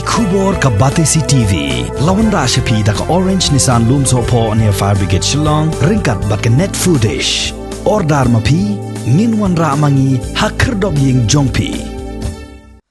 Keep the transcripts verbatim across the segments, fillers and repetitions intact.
Khubor ka Batesi T V. La wanrah sha phi da ka Orange Nissan Lumsohphoh near Fire Brigade Shillong, ryngkat bad ka Net Foodish. Order ma phi, ngin wanrah ma ngi ha khyrdop ïing jong phi.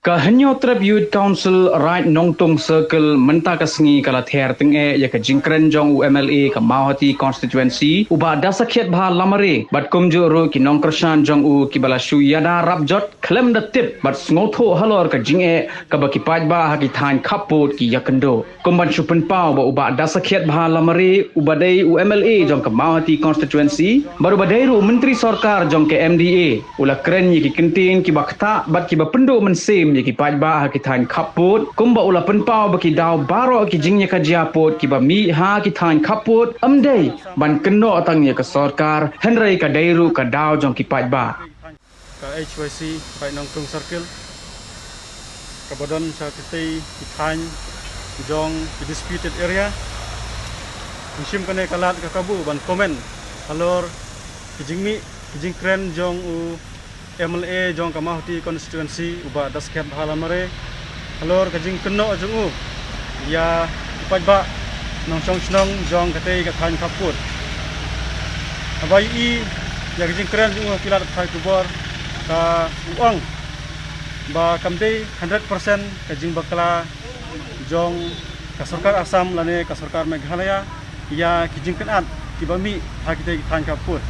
Ka Hynñiewtrep Youth Council Raid Nongtung Circle mynta ka sngi ka la ther tyngeh ïa ka jingkren jong u M L A ka Mawhati Constituency, u Bah Dasakhiatbha Lamare, bad kumjuh ruh ki nongkyrshan jong u kiba la shu ïada rap jot khlem da tip bad sngewthuh halor ka jingeh kaba ki paidbah ha ki thaiñ khappud ki ïakynduh. Kum ban shu pynpaw ba u Bah Dasakhiatbha Lamare, uba dei u M L A jong ka Mawhati Constituency bad uba dei ruh u Myntri Sorkar jong ka M D A, u la kren ïa ki kyntien kiba ktah bad kiba pynduh mynsiem ïa ki paidbah ha ki thaiñ khappud, kumba u la pynpaw ba ki daw baroh ki jingïakajia pud kiba mih ha ki thaiñ khappud ym dei ban kynnoh tang ïa ka sorkar, hynrei ka dei ruh ka daw jong ki paidbah. Ka H Y C Raid Nongtung Circle, kaba don sha kitei ki thaiñ jong ki disputed area. Ngi shim kane ka lad ka kabu ban comment halor ki jingmih ki jingkren jong u M L A jong ka Mawhati Constituency, u Bah Dasakhiatbha Lamare, halor ka jingkynnoh jong u ïa ki paidbah nongshong shnong jong katei ka thaiñ khappud. Haba ïohi ïa ka jingkren jong u ha ki lad pathai khubor, ka u ong ba kam dei hundred percent ka jingbakla jong ka sorkar Assam lane ka sorkar Meghalaya ïa ki jingkynad kiba mih ha kitei ki thaiñ khappud.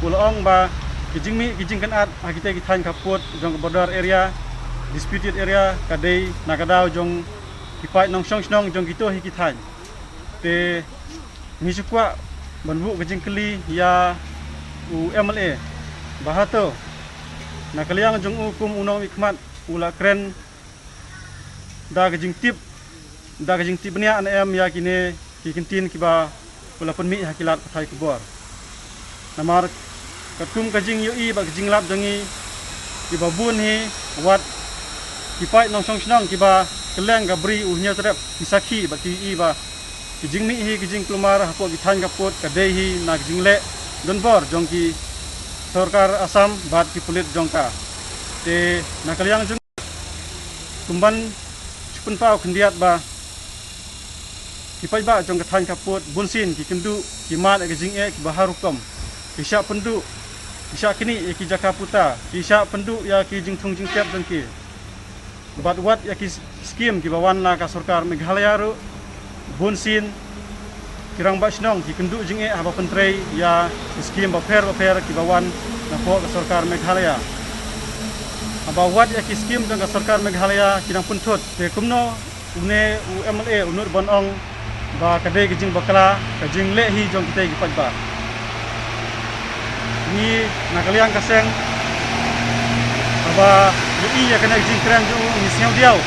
U la ong ba ki jingmih ki jingkynad ha kitei ki thaiñ khappud jong ka border area, disputed area, ka dei na ka daw jong ki paid nongshong shnong jong kito hi ki thaiñ. Te ngi shu kwah ban buh ka jingkylli ïa u M L A ba hato na ka liang jong u kum u nongmihkhmat u la kren da ka jingtip, da ka jingtip bniah ne em ïa kine ki kyntien kiba u la pynmih ha ki lad pathai khubor. Namar katkum ka jingïohi bad ka jinglap jong ngi, kiba bun hi wat ki paid nongshong shnong kiba kylleng ka bri u Hynñiewtrep ki sakhi bad ki ïohi ba ki jingmih hi ki jingkulmar hapoh ki thaiñ khappud ka dei hi na ki jingleh donbor jong ki sorkar Assam bad ki pulit jong ka. Te na ka liang jong kumban shu pynpaw khyndiat ba ki paidbah jong ka thaiñ khappud bunsien ki kynduh ki mad ïa ka jingeh kiba har rukom. Ki shah pynduh, ki shah knieh ïa ki jaka puta, ki shah pynduh ïa ki jingthung jingtep jong ki. Bad wat ïa ki skim kiba wan na ka sorkar Meghalaya ruh bunsien ki rangbah shnong ki kynduh jingeh haba pyntrei ïa ki skim bapher bapher kiba wan napoh ka sorkar Meghalaya. Haba wat ïa ki skim jong ka sorkar Meghalaya ki nang pynthut, te kumno une u M L A u nud ban ong ba ka dei ka jingbakla, ka jingleh hi jong kitei ki paidbah. Ngi na ka liang ka seng haba ïohi ïa kane ka jingkren jong u ngi sngew diaw.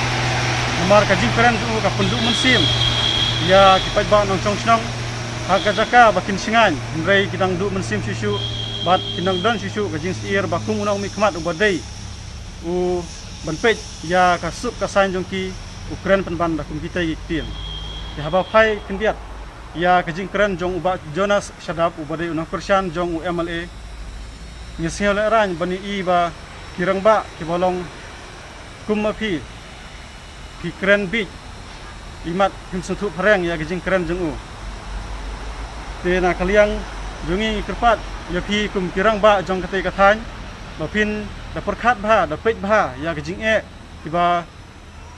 Namar ka jingkren jong u ka pynduh mynsiem ïa ki paidbah nongshong shnong ha ka jaka ba kin shngaiñ, hynrei ki dang duh mynsiem shuh shuh bad ki dang don shuh shuh ka jingsyier ba kum u nongmihkhmat uba dei u ban peit ïa ka suk ka saiñ jong ki, u kren pynban da kum kitei ki ktien. Te haba phai khyndiat ïa ka jingkren jong u Bah Jonas Shadap uba dei u nongkyrshan jong u M L A, ngi sngew lehraiñ ban ïohi ba ki rangbah kiba long kum ma phi, phi kren bieit, imat phim sngewthuh phareng ïa ka jingkren jong u. Te na ka liang jong ngi ngi kyrpad ïa phi kum ki rangbah jong katei ka thaiñ ba phin da pyrkhat bha, da peit bha ïa ka jingeh kiba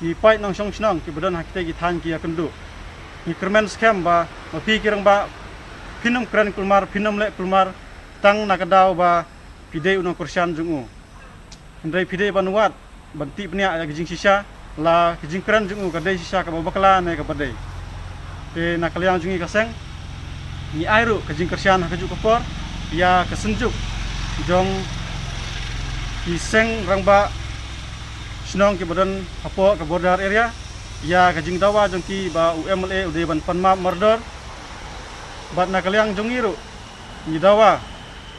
ki paid nongshong shnong kiba don ha kitei ki thaiñ ki ïakynduh. Ngi kyrmen skhem ba ma phi ki rangbah phin ym kren kulmar, phin ym leh kulmar tang na ka daw ba phi dei u nongkyrshan jong u. Hynrei phi dei ban wad, ban tip bniah ïa ka jingshisha, la ka jingkren jong u ka dei shisha kaba bakla ne kaba dei. Te na ka liang jong ngi ka seng ngi ai ruh ka jingkyrshan ha kajuh ka por ïa ka synjuk jong ki seng rangbah shnong kiba don hapoh ka border area ïa ka jingdawa jong ki ba u M L A u dei ban pan map mardor. Bad na ka liang jong ngi ruh ngi dawa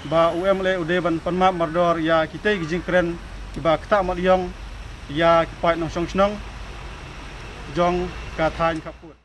ba u M L A u dei ban pan map mardor ïa kitei ki jingkren kiba ktah mat ïong ïa ki paid nongshong shnong jong ka thaiñ khappud.